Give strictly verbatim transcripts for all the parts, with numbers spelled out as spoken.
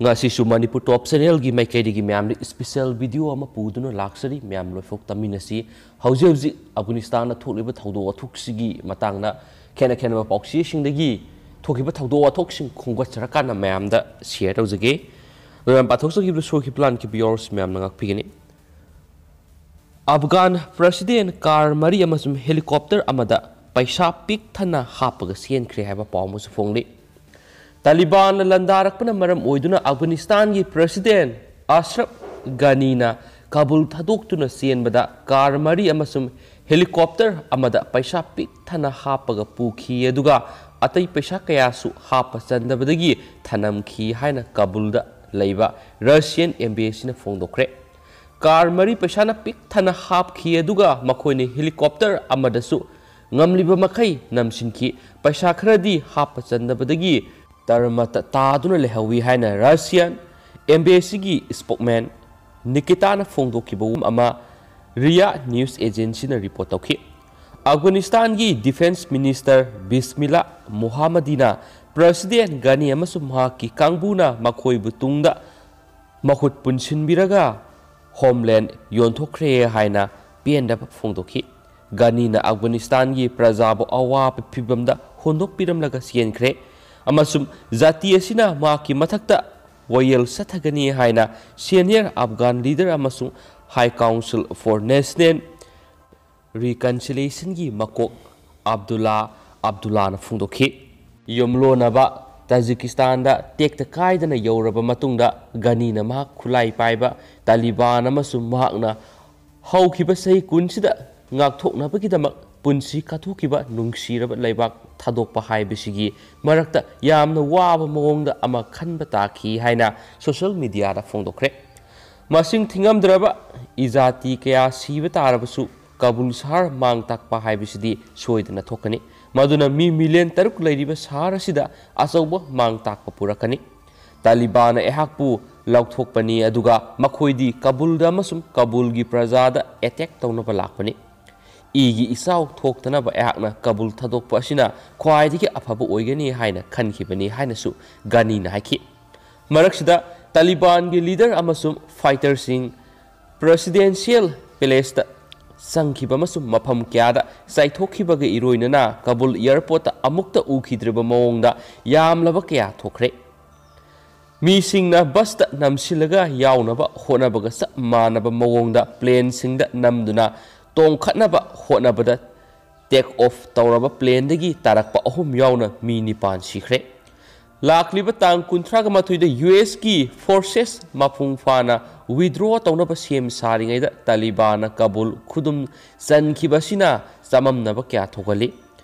ꯉꯁꯤꯁꯨ ꯃꯅꯤꯄꯨꯔ ꯇꯣꯞ ꯆꯦꯅꯦꯜꯒꯤ ꯃꯥꯏꯀꯩꯗꯒꯤ ꯃꯌꯥꯝꯗ ꯏꯁꯄꯤꯁꯦꯜ ꯚꯤꯗꯤꯑꯣ ꯑꯃ ꯄꯨꯗꯨꯅ ꯂꯥꯛꯆꯔꯤ꯫ ꯃꯌꯥꯝ ꯂꯣꯏꯐꯥꯎ ꯇꯝꯃꯤꯟꯅꯁꯤ꯫ ꯍꯧꯖꯤꯛ ꯍꯧꯖꯤꯛ ꯑꯐꯒꯥꯅꯤꯁꯇꯥꯟꯗ ꯊꯣꯛꯂꯤꯕ ꯊꯧꯗꯣꯛ ꯋꯥꯊꯣꯛꯁꯤꯒꯤ ꯃꯇꯥꯡꯗ ꯈꯦꯠꯅ ꯈꯦꯠꯅꯕ ꯄꯥꯎꯆꯦꯁꯤꯡꯗꯒꯤ ꯊꯣꯛꯈꯤꯕ ꯊꯧꯗꯣꯛ ꯋꯥꯊꯣꯛꯁꯤꯡ ꯈꯣꯝꯒꯠꯆꯔꯀꯥꯟꯗ ꯃꯌꯥꯝꯗ ꯁꯤꯌꯔ ꯇꯧꯖꯒꯦ꯫ ꯑꯗꯨꯅ ꯄꯥꯊꯣꯛꯆꯈꯤꯕꯗ ꯁꯣꯏꯈꯤꯕ ꯂꯥꯟꯈꯤꯕ viewers ꯃꯌꯥꯝꯅ ꯉꯥꯛꯄꯤꯒꯅꯤ꯫ ꯑꯐꯒꯥꯟ ꯄ꯭ꯔꯁꯤꯗꯦꯟ ꯀꯥꯔ ꯃꯔꯤ ꯑꯃꯁꯨꯡ ꯍꯦꯂꯤꯀꯣꯞꯇꯔ ꯑꯃꯗ ꯄꯩꯁꯥ ꯄꯤꯛ ꯊꯟꯅ ꯍꯥꯞꯄꯒ ꯆꯦꯟꯈ꯭ꯔꯦ ꯍꯥꯏꯕ ꯄꯥꯎ ꯑꯃꯁꯨ ꯐꯣꯡꯂꯤ꯫ ꯇꯥꯂꯤꯕꯥꯟꯅ ꯂꯥꯟꯗꯥꯔꯛꯄꯅ ꯃꯔꯝ ꯑꯣꯏꯗꯨꯅ ꯑꯐꯒꯥꯅꯤꯁꯇꯥꯟꯒꯤ ꯄ꯭ꯔꯁꯤꯗꯦꯟ ꯑꯁ꯭ꯔꯐ ꯒꯥꯅꯤꯅ ꯀꯥꯕꯨꯜ ꯊꯥꯗꯣꯛꯇꯨꯅ ꯆꯦꯟꯕꯗ ꯀꯥꯔ ꯃꯔꯤ ꯑꯃꯁꯨꯡ ꯍꯦꯂꯤꯀꯣꯞꯇꯔ ꯑꯃꯗ ꯄꯩꯁꯥ ꯄꯤꯛ ꯊꯟꯅ ꯍꯥꯞꯄꯒ ꯄꯨꯈꯤ, ꯑꯗꯨꯒ ꯑꯇꯩ ꯄꯩꯁꯥ ꯀꯌꯥꯁꯨ ꯍꯥꯞꯄ ꯆꯟꯗꯕꯗꯒꯤ ꯊꯅꯝꯈꯤ ꯍꯥꯏꯅ ꯀꯥꯕꯨꯜꯗ ꯂꯩꯕ ꯔꯁꯤꯌꯟ ꯑꯦꯝꯕꯦꯁꯤꯅ ꯐꯣꯡꯗꯣꯛꯈ꯭ꯔꯦ꯫ ꯀꯥꯔ ꯃꯔꯤ ꯄꯩꯁꯥꯅ ꯄꯤꯛ ꯊꯟꯅ ꯍꯥꯞꯈꯤ, ꯑꯗꯨꯒ ꯃꯈꯣꯏꯅ ꯍꯦꯂꯤꯀꯣꯞꯇꯔ ꯑꯃꯗꯁꯨ ꯉꯝꯂꯤꯕ ꯃꯈꯩ ꯅꯝꯁꯤꯟꯈꯤ꯫ ꯄꯩꯁꯥ ꯈꯔꯗꯤ ꯍꯥꯞꯄ ꯆꯟꯗꯕꯗꯒꯤ ꯇꯔꯃꯠꯇ ꯇꯥꯗꯨꯅ ꯂꯩꯍꯧꯏ ꯍꯥꯏꯅ ꯔꯁꯤꯌꯟ ꯑꯦꯝꯕꯦꯁꯤꯒꯤ ꯁ꯭ꯄꯣꯛꯃꯦꯟ ꯅꯤꯀꯤꯇꯥꯅ ꯐꯣꯡꯗꯣꯛꯈꯤꯕ ꯋꯥꯐꯝ ꯑꯃ ꯔꯤꯌꯥ ꯅ꯭ꯌꯨꯁ ꯑꯦꯖꯦꯟꯁꯤꯅ ꯔꯤꯄꯣꯔꯠ ꯇꯧꯈꯤ꯫ ꯑꯐꯒꯥꯅꯤꯁꯇꯥꯟꯒꯤ ꯗꯤꯐꯦꯟꯁ ꯃꯤꯅꯤꯁꯇꯔ ꯕꯤꯁꯃꯤꯂꯥ ꯃꯨꯍꯥꯃꯗꯤꯅ ꯄ꯭ꯔꯁꯤꯗꯦꯟ ꯒꯅꯤ ꯑꯃꯁꯨꯡ ꯃꯍꯥꯛꯀꯤ ꯀꯥꯡꯕꯨꯅ ꯃꯈꯣꯏꯕꯨ ꯇꯨꯡꯗ ꯃꯈꯨꯠ ꯄꯨꯟꯁꯤꯟꯕꯤꯔꯒ ꯍꯣꯝꯂꯦꯟ ꯌꯣꯟꯊꯣꯛꯈ꯭ꯔꯦ ꯍꯥꯏꯅ ꯄꯦꯟꯗꯕ ꯐꯣꯡꯗꯣꯛꯈꯤ꯫ ꯒꯅꯤꯅ ꯑꯐꯒꯥꯅꯤꯁꯇꯥꯟꯒꯤ ꯄ꯭ꯔꯖꯥꯕꯨ ꯑꯋꯥꯕ ꯐꯤꯚꯝꯗ ꯍꯨꯟꯗꯣꯛꯄꯤꯔꯝꯂꯒ ꯆꯦꯟꯈ꯭ꯔꯦ ꯑꯃꯁꯨꯡ ꯖꯥꯇꯤ ꯑꯁꯤꯅ ꯃꯍꯥꯛꯀꯤ ꯃꯊꯛꯇ ꯋꯥꯌꯦꯜ ꯆꯠꯊꯒꯅꯤ ꯍꯥꯏꯅ ꯁꯦꯅꯤꯌꯔ ꯑꯐꯒꯥꯟ ꯂꯤꯗꯔ ꯑꯃꯁꯨꯡ High Council for National Reconciliationꯒꯤ ꯃꯀꯣꯛ ꯑꯕꯗꯨꯜꯂꯥ ꯑꯕꯗꯨꯜꯂꯥꯅ ꯐꯣꯡꯗꯣꯛꯈꯤ꯫ ꯌꯨꯝꯂꯣꯟꯅꯕ ꯇꯥꯖꯤꯀꯤꯁꯇꯥꯟꯗ ꯇꯦꯛꯇ ꯀꯥꯏꯗꯅ ꯌꯧꯔꯕ ꯃꯇꯨꯡꯗ ꯒꯅꯤꯅ ꯃꯍꯥꯛ ꯈꯨꯠꯂꯥꯏ ꯄꯥꯏꯕ ꯇꯥꯂꯤꯕꯥꯟ ꯑꯃꯁꯨꯡ ꯃꯍꯥꯛꯅ ꯍꯧꯈꯤꯕ ꯆꯍꯤ ꯀꯨꯟꯁꯤꯗ ꯉꯥꯛꯊꯣꯛꯅꯕꯒꯤꯗꯃꯛ ꯄꯨꯟꯁꯤ ꯀꯠꯊꯣꯛꯈꯤꯕ ꯅꯨꯡꯁꯤꯔꯕ ꯂꯩꯕꯥꯛ ꯊꯥꯗꯣꯛꯄ ꯍꯥꯏꯕꯁꯤꯒꯤ ꯃꯔꯛꯇ ꯌꯥꯝꯅ ꯋꯥꯕ ꯃꯑꯣꯡꯗ ꯑꯃ ꯈꯟꯕ ꯇꯥꯈꯤ ꯍꯥꯏꯅ ꯁꯣꯁꯤꯌꯦꯜ ꯃꯤꯗꯤꯌꯥꯗ ꯐꯣꯡꯗꯣꯛꯈ꯭ꯔꯦ꯫ ꯃꯁꯤꯡ ꯊꯤꯉꯝꯗ꯭ꯔꯕ ꯏꯖꯥꯇꯤ ꯀꯌꯥ ꯁꯤꯕ ꯇꯥꯔꯕꯁꯨ ꯀꯥꯕꯨꯜ ꯁꯍꯔ ꯃꯥꯡ ꯇꯥꯛꯄ ꯍꯥꯏꯕꯁꯤꯗꯤ ꯁꯣꯏꯗꯅ ꯊꯣꯛꯀꯅꯤ꯫ ꯃꯗꯨꯅ ꯃꯤ ꯃꯤꯂꯤꯌꯟ ꯇꯔꯨꯛ ꯂꯩꯔꯤꯕ ꯁꯍꯔ ꯑꯁꯤꯗ ꯑꯆꯧꯕ ꯃꯥꯡ ꯇꯥꯛꯄ ꯄꯨꯔꯛꯀꯅꯤ꯫ ꯇꯥꯂꯤꯕꯥꯟꯅ ꯑꯩꯍꯥꯛꯄꯨ ꯂꯧꯊꯣꯛꯄꯅꯤ, ꯑꯗꯨꯒ ꯃꯈꯣꯏꯗꯤ ꯀꯥꯕꯨꯜꯗ ꯑꯃꯁꯨꯡ ꯀꯥꯕꯨꯜꯒꯤ ꯄ꯭ꯔꯖꯥꯗ ꯑꯦꯇꯦꯛ ꯇꯧꯅꯕ ꯂꯥꯛꯄꯅꯤ꯫ ꯏꯒꯤ ꯏꯆꯥꯎ ꯊꯣꯛꯇꯅꯕ ꯑꯩꯍꯥꯛꯅ ꯀꯥꯕꯨꯜ ꯊꯥꯗꯣꯛꯄ ꯑꯁꯤꯅ ꯈ꯭ꯋꯥꯏꯗꯒꯤ ꯑꯐꯕ ꯑꯣꯏꯒꯅꯤ ꯍꯥꯏꯅ ꯈꯟꯈꯤꯕꯅꯤ ꯍꯥꯏꯅꯁꯨ ꯒꯅꯤꯅ ꯍꯥꯏꯈꯤ꯫ ꯃꯔꯛꯁꯤꯗ ꯇꯥꯂꯤꯕꯥꯟꯒꯤ ꯂꯤꯗꯔ ꯑꯃꯁꯨꯡ ꯐꯥꯏꯇꯔꯁꯤꯡ ꯄ꯭ꯔꯦꯁꯤꯗꯦꯟꯁꯤꯌꯦꯜ ꯄꯦꯂꯦꯁꯇ ꯆꯪꯈꯤꯕ ꯑꯃꯁꯨꯡ ꯃꯐꯝ ꯀꯌꯥꯗ ꯆꯥꯏꯊꯣꯛꯈꯤꯕꯒ ꯏꯔꯣꯏꯅꯅ ꯀꯕꯨꯜ ꯑꯦꯌꯔꯄꯣꯔꯠꯇ ꯑꯃꯨꯛꯇ ꯎꯈꯤꯗ꯭ꯔꯤꯕ ꯃꯑꯣꯡꯗ ꯌꯥꯝꯂꯕ ꯀꯌꯥ ꯊꯣꯛꯈ꯭ꯔꯦ꯫ ꯃꯤꯁꯤꯡꯅ ꯕꯁꯇ ꯅꯝꯁꯤꯜꯂꯒ ꯌꯥꯎꯅꯕ ꯍꯣꯠꯅꯕꯒ ꯆꯞ ꯃꯥꯟꯅꯕ ꯃꯑꯣꯡꯗ ꯄ꯭ꯂꯦꯟꯁꯤꯡꯗ ꯅꯝꯗꯨꯅ ꯇꯣꯡꯈꯠꯅꯕ ꯍꯣꯠꯅꯕꯗ ꯇꯦꯛ ꯑꯣꯐ ꯇꯧꯔꯕ ꯄ꯭ꯂꯦꯟꯗꯒꯤ ꯇꯥꯔꯛꯄ ꯑꯍꯨꯝ ꯌꯥꯎꯅ ꯃꯤ ꯅꯤꯄꯥꯟ ꯁꯤꯈ꯭ꯔꯦ꯫ ꯂꯥꯛꯂꯤꯕ ꯇꯥꯡ ꯀꯨꯟꯊ꯭ꯔꯥꯒ ꯃꯥꯊꯣꯏꯗ ꯌꯨ ꯑꯦꯁꯀꯤ ꯐꯣꯔꯁꯦꯁ ꯃꯄꯨꯡ ꯐꯥꯅ ꯋꯤꯗ꯭ꯔꯣ ꯇꯧꯅꯕ ꯁꯦꯝ ꯁꯥꯔꯤꯉꯩꯗ ꯇꯥꯂꯤꯕꯥꯟꯅ ꯀꯕꯨꯜ ꯈꯨꯗꯨꯝ ꯆꯟꯈꯤꯕ ꯑꯁꯤꯅ ꯆꯃꯝꯅꯕ ꯀꯌꯥ ꯊꯣꯛꯍꯜꯂꯤ꯫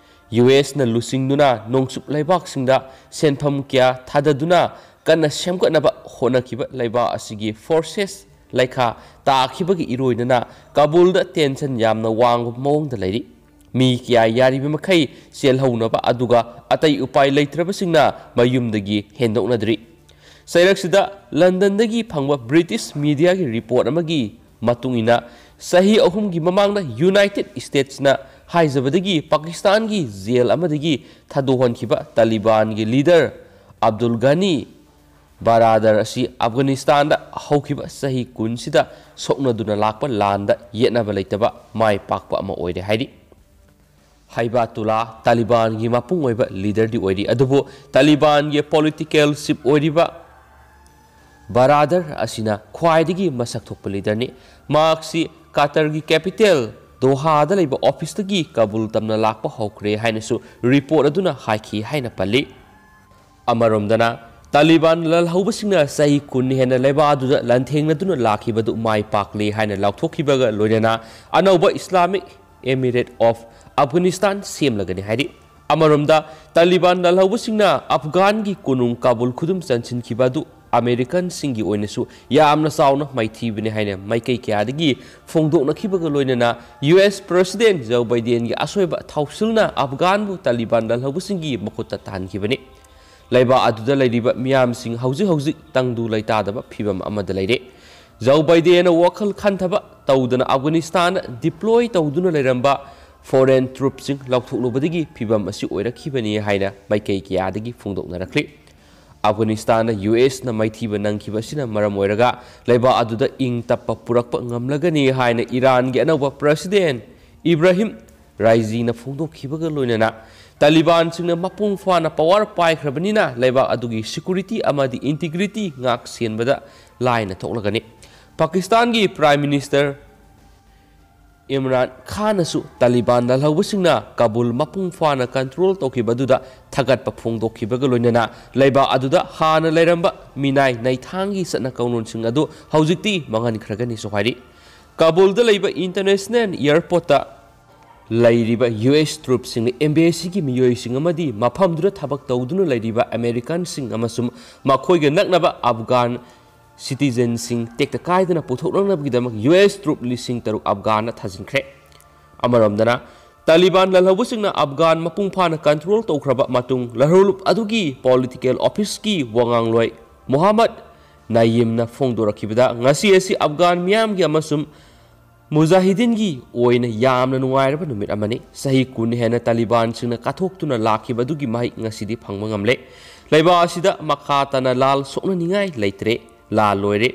ꯌꯨ ꯑꯦꯁꯅ ꯂꯨꯆꯤꯡꯗꯨꯅ ꯅꯣꯡꯆꯨꯞ ꯂꯩꯕꯥꯛꯁꯤꯡꯗ ꯁꯦꯟꯐꯝ ꯀꯌꯥ ꯊꯥꯗꯗꯨꯅ ꯀꯟꯅ ꯁꯦꯝꯒꯠꯅꯕ ꯍꯣꯠꯅꯈꯤꯕ ꯂꯩꯕꯥꯛ ꯑꯁꯤꯒꯤ ꯐꯣꯔꯁꯦꯁ ꯂꯩꯈꯥ ꯇꯥꯈꯤꯕꯒꯤ ꯏꯔꯣꯏꯅꯅ ꯀꯕꯨꯜꯗ ꯇꯦꯟꯁꯟ ꯌꯥꯝꯅ ꯋꯥꯡꯕ ꯃꯑꯣꯡꯗ ꯂꯩꯔꯤ꯫ ꯃꯤ ꯀꯌꯥ ꯌꯥꯔꯤꯕ ꯃꯈꯩ ꯆꯦꯜꯍꯧꯅꯕ, ꯑꯗꯨꯒ ꯑꯇꯩ ꯎꯄꯥꯏ ꯂꯩꯇ꯭ꯔꯕꯁꯤꯡꯅ ꯃꯌꯨꯝꯗꯒꯤ ꯍꯦꯟꯗꯣꯛꯅꯗ꯭ꯔꯤ꯫ ꯆꯩꯔꯛꯁꯤꯗ ꯂꯟꯗꯟꯗꯒꯤ ꯐꯪꯕ ꯕ꯭ꯔꯤꯇꯤꯁ ꯃꯤꯗꯤꯌꯥꯒꯤ ꯔꯤꯄꯣꯔꯠ ꯑꯃꯒꯤ ꯃꯇꯨꯡ ꯏꯟꯅ, ꯆꯍꯤ ꯑꯍꯨꯝꯒꯤ ꯃꯃꯥꯡꯗ ꯌꯨꯅꯥꯏꯇꯦꯗ ꯁ꯭ꯇꯦꯠꯁꯅ ꯍꯥꯏꯖꯕꯗꯒꯤ ꯄꯥꯀꯤꯁꯇꯥꯟꯒꯤ ꯖꯦꯜ ꯑꯃꯗꯒꯤ ꯊꯥꯗꯣꯛꯍꯟꯈꯤꯕ ꯇꯥꯂꯤꯕꯥꯟꯒꯤ ꯂꯤꯗꯔ ꯑꯕꯗꯨꯜ ꯒꯅꯤ ꯕꯥꯔꯥꯗꯔ ꯑꯁꯤ ꯑꯐꯒꯥꯅꯤꯁꯇꯥꯟꯗ ꯍꯧꯈꯤꯕ ꯆꯍꯤ ꯀꯨꯟꯁꯤꯗ ꯁꯣꯛꯅꯗꯨꯅ ꯂꯥꯛꯄ ꯂꯥꯟꯗ ꯌꯦꯠꯅꯕ ꯂꯩꯇꯕ ꯃꯥꯏ ꯄꯥꯛꯄ ꯑꯃ ꯑꯣꯏꯔꯦ ꯍꯥꯏꯔꯤ꯫ ꯍꯩꯕꯥꯇꯨꯂꯥ ꯇꯥꯂꯤꯕꯥꯟꯒꯤ ꯃꯄꯨꯡ ꯑꯣꯏꯕ ꯂꯤꯗꯔꯗꯤ ꯑꯣꯏꯔꯤ, ꯑꯗꯨꯕꯨ ꯇꯥꯂꯤꯕꯥꯟꯒꯤ ꯄꯣꯂꯤꯇꯤꯀꯦꯜ ꯆꯤꯞ ꯑꯣꯏꯔꯤꯕ ꯕꯥꯔꯥꯗꯔ ꯑꯁꯤꯅ ꯈ꯭ꯋꯥꯏꯗꯒꯤ ꯃꯁꯛ ꯊꯣꯛꯄ ꯂꯤꯗꯔꯅꯤ꯫ ꯃꯍꯥꯛꯁꯤ ꯀꯥꯇꯔꯒꯤ ꯀꯦꯄꯤꯇꯦꯜ ꯗꯣꯍꯥꯗ ꯂꯩꯕ ꯑꯣꯐꯤꯁꯇꯒꯤ ꯀꯕꯨꯜ ꯇꯝꯅ ꯂꯥꯛꯄ ꯍꯧꯈ꯭ꯔꯦ ꯍꯥꯏꯅꯁꯨ ꯔꯤꯄꯣꯔꯠ ꯑꯗꯨꯅ ꯍꯥꯏꯈꯤ ꯍꯥꯏꯅ ꯄꯜꯂꯤ꯫ ꯑꯃꯔꯣꯝꯗꯅ, ꯇꯥꯂꯤꯕꯥꯟ ꯂꯥꯜꯍꯧꯕꯁꯤꯡꯅ ꯆꯍꯤ ꯀꯨꯟ ꯍꯦꯟꯅ ꯂꯩꯕꯥꯛ ꯑꯗꯨꯗ ꯂꯥꯟꯊꯦꯡꯅꯗꯨꯅ ꯂꯥꯛꯈꯤꯕꯗꯨ ꯃꯥꯏ ꯄꯥꯛꯂꯦ ꯍꯥꯏꯅ ꯂꯥꯎꯊꯣꯛꯈꯤꯕꯒ ꯂꯣꯏꯅꯅ ꯑꯅꯧꯕ ꯏꯁꯂꯥꯃꯤꯛ ꯑꯦꯃꯤꯔꯦꯠ ꯑꯣꯐ ꯑꯐꯒꯥꯅꯤꯁꯇꯥꯟ ꯁꯦꯝꯂꯒꯅꯤ ꯍꯥꯏꯔꯤ꯫ ꯑꯃꯔꯣꯝꯗ, ꯇꯥꯂꯤꯕꯥꯟ ꯂꯥꯜꯍꯧꯕꯁꯤꯡꯅ ꯑꯐꯒꯥꯟꯒꯤ ꯀꯣꯅꯨꯡ ꯀꯥꯕꯨꯜ ꯈꯨꯗꯨꯝ ꯆꯟꯁꯤꯟꯈꯤꯕ ꯑꯗꯨ ꯑꯃꯦꯔꯤꯀꯟꯁꯤꯡꯒꯤ ꯑꯣꯏꯅꯁꯨ ꯌꯥꯝꯅ ꯆꯥꯎꯅ ꯃꯥꯏꯊꯤꯕꯅꯤ ꯍꯥꯏꯅ ꯃꯥꯏꯀꯩ ꯀꯌꯥꯗꯒꯤ ꯐꯣꯡꯗꯣꯛꯅꯈꯤꯕꯒ ꯂꯣꯏꯅꯅ ꯌꯨ ꯑꯦꯁ ꯄ꯭ꯔꯦꯁꯤꯗꯦꯟꯠ ꯖꯣ ꯕꯥꯏꯗꯦꯟꯒꯤ ꯑꯁꯣꯏꯕ ꯊꯧꯁꯤꯜꯅ ꯑꯐꯒꯥꯟꯕꯨ ꯇꯥꯂꯤꯕꯥꯟ ꯂꯥꯜꯍꯧꯕꯁꯤꯡꯒꯤ ꯃꯈꯨꯠꯇ ꯇꯥꯍꯟꯈꯤꯕꯅꯤ꯫ ꯂꯩꯕꯥꯛ ꯑꯗꯨꯗ ꯂꯩꯔꯤꯕ ꯃꯤꯌꯥꯝꯁꯤꯡ ꯍꯧꯖꯤꯛ ꯍꯧꯖꯤꯛ ꯇꯪꯗꯨ ꯂꯩꯇꯥꯗꯕ ꯐꯤꯕꯝ ꯑꯃꯗ ꯂꯩꯔꯦ꯫ ꯖꯣ ꯕꯥꯏꯗꯦꯟꯅ ꯋꯥꯈꯜ ꯈꯟꯊꯕ ꯇꯧꯗꯅ ꯑꯐꯒꯥꯅꯤꯁꯇꯥꯟꯗ ꯗꯤꯄ꯭ꯂꯣꯏ ꯇꯧꯗꯨꯅ ꯂꯩꯔꯝꯕ ꯐꯣꯔꯦꯟ ꯇ꯭ꯔꯨꯞꯁꯤꯡ ꯂꯧꯊꯣꯛꯂꯨꯕꯗꯒꯤ ꯐꯤꯕꯝ ꯑꯁꯤ ꯑꯣꯏꯔꯛꯈꯤꯕꯅꯤ ꯍꯥꯏꯅ ꯃꯥꯏꯀꯩ ꯀꯌꯥꯗꯒꯤ ꯐꯣꯡꯗꯣꯛꯅꯔꯛꯂꯤ꯫ ꯑꯐꯒꯥꯅꯤꯁꯇꯥꯟꯗ ꯌꯨ ꯑꯦꯁꯅ ꯃꯥꯏꯊꯤꯕ ꯅꯪꯈꯤꯕ ꯑꯁꯤꯅ ꯃꯔꯝ ꯑꯣꯏꯔꯒ ꯂꯩꯕꯥꯛ ꯑꯗꯨꯗ ꯏꯪ ꯇꯞꯄ ꯄꯨꯔꯛꯄ ꯉꯝꯂꯒꯅꯤ ꯍꯥꯏꯅ ꯏꯔꯥꯟꯒꯤ ꯑꯅꯧꯕ ꯄ꯭ꯔꯁꯤꯗꯦꯟ ꯏꯕ꯭ꯔꯥꯍꯤꯝ ꯔꯥꯏꯖꯤꯅ ꯐꯣꯡꯗꯣꯛꯈꯤꯕꯒ ꯂꯣꯏꯅꯅ ꯇꯥꯂꯤꯕꯥꯟꯁꯤꯡꯅ ꯃꯄꯨꯡ ꯐꯥꯅ ꯄꯋꯥꯔ ꯄꯥꯏꯈ꯭ꯔꯕꯅꯤꯅ ꯂꯩꯕꯥꯛ ꯑꯗꯨꯒꯤ ꯁꯦꯀ꯭ꯌꯨꯔꯤꯇꯤ ꯑꯃꯗꯤ ꯏꯟꯇꯤꯒ꯭ꯔꯤꯇꯤ ꯉꯥꯛ ꯁꯦꯟꯕꯗ ꯂꯥꯏꯅ ꯊꯣꯛꯂꯒꯅꯤ꯫ ꯄꯥꯀꯤꯁꯇꯥꯟꯒꯤ ꯄ꯭ꯔꯥꯏꯝ ꯃꯤꯅꯤꯁꯇꯔ ꯏꯝꯔꯥꯟ ꯈꯥꯟꯅꯁꯨ ꯇꯥꯂꯤꯕꯥꯟ ꯂꯥꯜꯍꯧꯕꯁꯤꯡꯅ ꯀꯥꯕꯨꯜ ꯃꯄꯨꯡ ꯐꯥꯅ ꯀꯟꯇ꯭ꯔꯣꯜ ꯇꯧꯈꯤꯕ ꯑꯗꯨꯗ ꯊꯥꯒꯠꯄ ꯐꯣꯡꯗꯣꯛꯈꯤꯕꯒ ꯂꯣꯏꯅꯅ ꯂꯩꯕꯥꯛ ꯑꯗꯨꯗ ꯍꯥꯟꯅ ꯂꯩꯔꯝꯕ ꯃꯤꯅꯥꯏ ꯅꯩꯊꯥꯡꯒꯤ ꯆꯠꯅ ꯀꯥꯡꯂꯣꯟꯁꯤꯡ ꯑꯗꯨ ꯍꯧꯖꯤꯛꯇꯤ ꯃꯥꯡꯍꯟꯈ꯭ꯔꯒꯅꯤꯁꯨ ꯍꯥꯏꯔꯤ꯫ ꯀꯥꯕꯨꯜꯗ ꯂꯩꯕ ꯏꯟꯇꯔꯅꯦꯁꯅꯦꯜ ꯑꯦꯌꯔꯄꯣꯔꯠꯇ ꯂꯩꯔꯤꯕ ꯌꯨ ꯑꯦꯁ ꯇ꯭ꯔꯨꯞꯁꯤꯡꯅ ꯑꯦꯝꯕꯦꯁꯤꯒꯤ ꯃꯤꯑꯣꯏꯁꯤꯡ ꯑꯃꯗꯤ ꯃꯐꯝꯗꯨꯗ ꯊꯕꯛ ꯇꯧꯗꯨꯅ ꯂꯩꯔꯤꯕ ꯑꯃꯦꯔꯤꯀꯥꯟꯁꯤꯡ ꯑꯃꯁꯨꯡ ꯃꯈꯣꯏꯒ ꯅꯛꯅꯕ ꯑꯐꯒꯥꯟ ꯁꯤꯇꯤꯖꯟꯁꯤꯡ ꯇꯦꯛꯇ ꯀꯥꯏꯗꯅ ꯄꯨꯊꯣꯛꯅꯅꯕꯒꯤꯗꯃꯛ ꯌꯨ ꯑꯦꯁ ꯇ꯭ꯔꯨꯞ ꯂꯤꯁꯤꯡ ꯇꯔꯨꯛ ꯑꯐꯒꯥꯟꯗ ꯊꯥꯖꯤꯟꯈ꯭ꯔꯦ꯫ ꯑꯃꯔꯣꯝꯗꯅ, ꯇꯥꯂꯤꯕꯥꯟ ꯂꯥꯜꯍꯧꯕꯁꯤꯡꯅ ꯑꯐꯒꯥꯟ ꯃꯄꯨꯡ ꯐꯥꯅ ꯀꯟꯇ꯭ꯔꯣꯜ ꯇꯧꯈ꯭ꯔꯕ ꯃꯇꯨꯡ, ꯂꯥꯜꯍꯧꯂꯨꯞ ꯑꯗꯨꯒꯤ ꯄꯣꯂꯤꯇꯤꯀꯦꯜ ꯑꯣꯐꯤꯁꯀꯤ ꯋꯥꯉꯥꯡꯂꯣꯏ ꯃꯣꯍꯥꯃꯗ ꯅꯌꯤꯝꯅ ꯐꯣꯡꯗꯣꯔꯛꯈꯤꯕꯗ, ꯉꯁꯤ ꯑꯁꯤ ꯑꯐꯒꯥꯟ ꯃꯤꯌꯥꯝꯒꯤ ꯑꯃꯁꯨꯡ ꯃꯨꯖꯥꯍꯤꯗꯤꯟꯒꯤ ꯑꯣꯏꯅ ꯌꯥꯝꯅ ꯅꯨꯡꯉꯥꯏꯔꯕ ꯅꯨꯃꯤꯠ ꯑꯃꯅꯤ꯫ ꯆꯍꯤ ꯀꯨꯟ ꯍꯦꯟꯅ ꯇꯥꯂꯤꯕꯥꯟꯁꯤꯡꯅ ꯀꯠꯊꯣꯛꯇꯨꯅ ꯂꯥꯛꯈꯤꯕ ꯑꯗꯨꯒꯤ ꯃꯍꯩ ꯉꯁꯤꯗꯤ ꯐꯪꯕ ꯉꯝꯂꯦ꯫ ꯂꯩꯕꯥꯛ ꯑꯁꯤꯗ ꯃꯈꯥ ꯇꯥꯅ ꯂꯥꯜ ꯁꯣꯛꯅꯅꯤꯡꯉꯥꯏ ꯂꯩꯇ꯭ꯔꯦ꯫ ꯂꯥꯜ ꯂꯣꯏꯔꯦ꯫